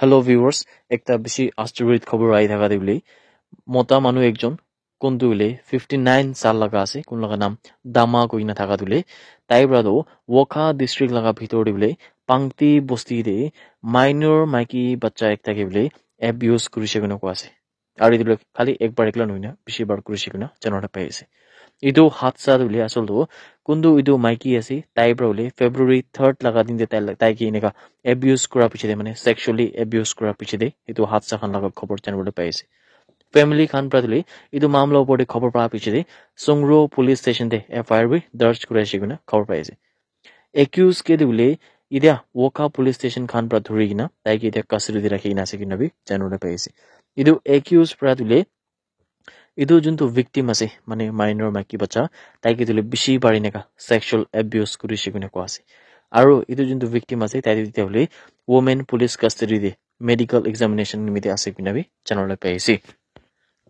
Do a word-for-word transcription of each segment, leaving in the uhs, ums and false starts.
Hello viewers, ekta bishi astorit khobor ahi thaka de bole, mota manu ekjon, kuntu hoile fifty nine sal laga ase, kun laga naam Dama koina thaka tu hoile, tai para tu Wokha district laga bhitor te hoile Pangti bosti te minor maiki bacha ekta ke hoile abuse kurise koina koa ase. Aru etu tu khali ekbar ekla nohoi na bishi bar kurise koina janabole pai ase. Etu hadsa tu hoile asol tu kuntu etu maiki ase, tai para hoile February third laga din te tai, tai ke eneka abuse kura piche te, mane sexually abuse kura piche te etu hadsa khan laga khobor janabole pai ase. Family khan para tu hoile etu mamla opor te khobor pa piche te Songro police station te F I R bi darj kuri ase koina khobor pai ase. Accused ke tu hoile etia Wokha police station khan para dhuri kena tai ke etia custody te rakhi kena ase koina bi janabole pai ase. Etu accused para tu hoile etu juntu victim ase, mane minor maiki bacha, tai ke tu hoile bishi bar eneka sexual abuse kurise koina koa ase. Aru etu juntu victim ase, tai tu etia hoile women police custody te medical examination nimite ase koina bi janabole pai ase.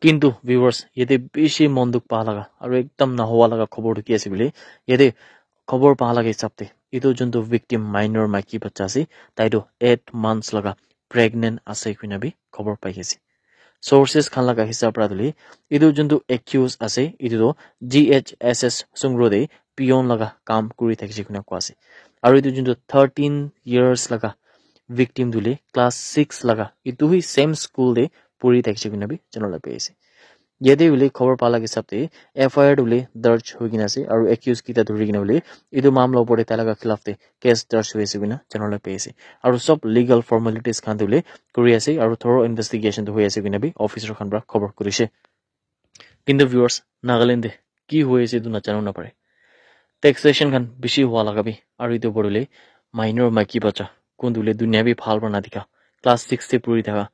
Kintu viewers, yate bishi mon dukh pa laga aru ekdam nahowa laga khobor tu ki ase koile, yate khobor pa laga hisab te etu juntu victim minor maiki bacha ase, tai tu eight months laga pregnant ase koina bi khobor pai ase. Sources khan laga hisab para tu hoile etu juntu accused ase, etu tu G H S S Songro te peon laga kam kuri thakise koina koa ase. Aru etu juntu thirteen years laga victim tu hoile class six laga, etu hi same school te puri thakise koina bi janabole pai ase. Yate hoile khobor pa laga hisab te F I R tu hoile darj hoi kena ase aru accused kita dhuri kena hoile etu mamla opor te tai laga khilaf te case darj hoi ase koina janabole pai ase. Aru sob legal formalities khan tu hoile kuri ase aru thorough investigation tu hoi ase koina bi officer khan para khobor kurise. Kintu viewers, Nagaland te ki hoi ase etu najana na pare. Taxation khan bishi hua laga bi aru etu opor te hoile minor maiki bacha, kuntu hoile dunia bi bhal para na dikha, class six te puri thaka,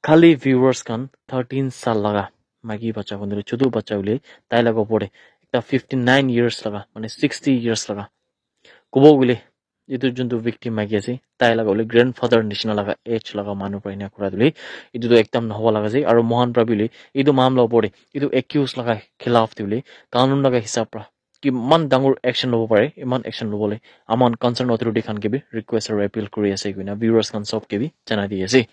khali viewers khan thirteen sal laga maiki bacha, kuntu hoile chutu bacha hoile tai laga opor te ekta fifty nine years laga, mane sixty years laga, kobo koile etu juntu victim maiki ase, tai laga hoile grandfather nishina laga age laga manu para ena kura tu hoile etu tu ekdam nahowa laga ase. Aru moikhan para bi hoile etu mamla opor te etu accused laga khilaf te hoile kanun laga hisab para kiman dangor action lobo pare, eman action lobole aman concern authority khan ke bi request aru appeal kuri ase koina viewers khan sob ke bi janai di ase.